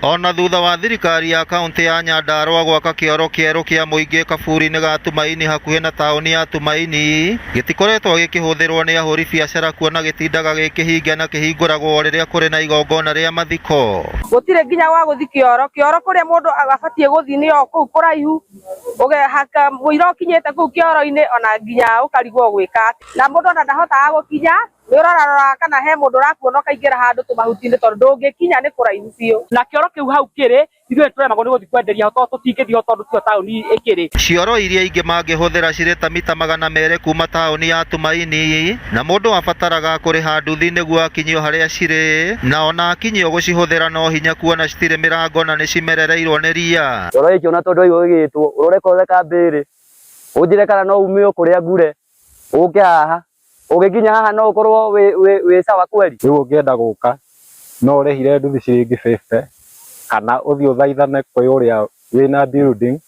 Ona thutha wa thirikari ya kaunti ya Nyandarua gwaka kĩoro kĩerũ kĩa mũingĩ kaburi-inĩ ga Tumaini hakuhĩ na taũni ya Tumaini, gĩtikoretwo gĩkĩhũthĩrwo nĩ ahũri biacara kuona gĩtindaga gĩkĩhinge na kĩhingũragwo rĩrĩa kũrĩ na igongona rĩa mathiko. Gũtirĩ nginya gwa gũthi kĩoro kĩoro kũrĩa mũndũ abatiĩ gũthi nĩ o kũu kũraihu ũgehaka mũira ũkinyĩte kũu kĩoro-inĩ ona nginya ũkarigwo gwĩka atĩa. Na mũndũ ona ndahotaga gũkinya nĩ ũrorarora kana he mũndũ ũrakuona ũkaingĩra handũ tũmahuti-inĩ tondũ ndũngĩkinya nĩ kũraihu biũ. Na kĩoro kĩu hau kĩrĩ ithuĩ nĩtũremagwo nĩ gũthiĩ kwenderia ho tondũ tũtingĩthiĩ ho tondũ tiho taũni ĩkĩrĩ. Cioro iria ingĩ mangĩhũthĩra cirĩ ta mita 200 kuma taũni ya Tumaini na mũndũ abataraga kũrĩha nduthi nĩguo akinyio harĩa cirĩ na ona akinyio gũcihũthĩra no hinya kuona citirĩ mĩrango na nĩcimerereirwo nĩ ria. Kĩoro gĩkĩ ona tondũ waigua gĩgĩtwo ũrore kothe kambĩrĩ ũnjĩre kana no ume o kũrĩa ngure ũke haha ũgĩkinya haha no ũkorwo wĩ sawa kweli. Rĩu ũngĩenda gũka no ũrĩhire nduthi ciringi 50 kana ũthiĩ ũthaithane kwĩ ũrĩa wĩna building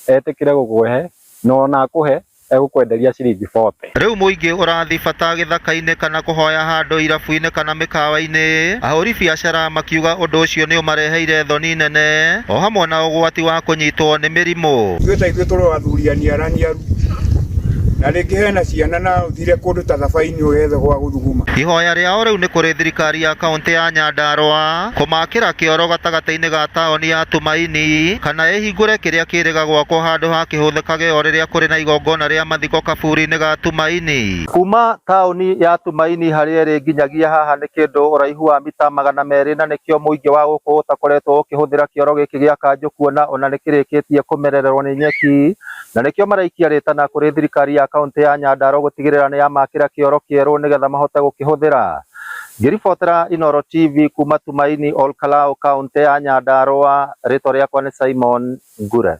etĩkĩre gũkũhe na ona akũhe egũkwenderia ciringi 40. Rĩu mũingĩ ũrathi bata gĩthaka-inĩ kana kũhoya handũ irabu-inĩ kana mĩkawa-inĩ, ahũri biacara makiuga ũndũ ũcio nĩ ũmareheire thoni nene o hamwe na ũgwati wa kũnyitwo nĩ mĩrimũ. Ithuĩ ta ithuĩ tũrĩ athuri aniaraniaru na rĩngĩ hena ciana na ũthire kũndũ ta thabainĩ ũgethe gwa gũthuguma. Ihoya rĩao rĩu nĩ kũrĩ thirikari ya kaunti ya Nyandarua kũmakĩra kĩoro gatagatĩ-inĩ ga taũni ya Tumaini kana ĩhingũre kĩrĩa kĩrĩga gwakwo handũ ha kĩhũthĩkage o rĩrĩa kũrĩ na igongona rĩa mathiko kaburi-inĩ ga Tumaini. Kuma taũni ya Tumaini harĩa ĩrĩ nginyagia haha nĩ kĩndũ ũraihu wa mita 200 na nĩkĩo mũingĩ wa gũkũ ũtakoretwo ũkĩhũthĩra kĩoro gĩkĩ gĩa kanjũ kuona ona nĩkĩrĩkĩtie kũmerererwo nĩ nyeki na nĩkĩo maraikia rĩtana kũrĩ thirikari ya kaunti ya Nyandarua gũtigĩrĩra nĩ yamakĩra kĩoro kĩerũ nĩgetha mahote gũkĩhũthĩra. Ngĩribotera Inooro TV kuma Tumaini Ol Kalou kaunti ya Nyandarua, rĩtwa rĩakwa nĩ Simon Ngure.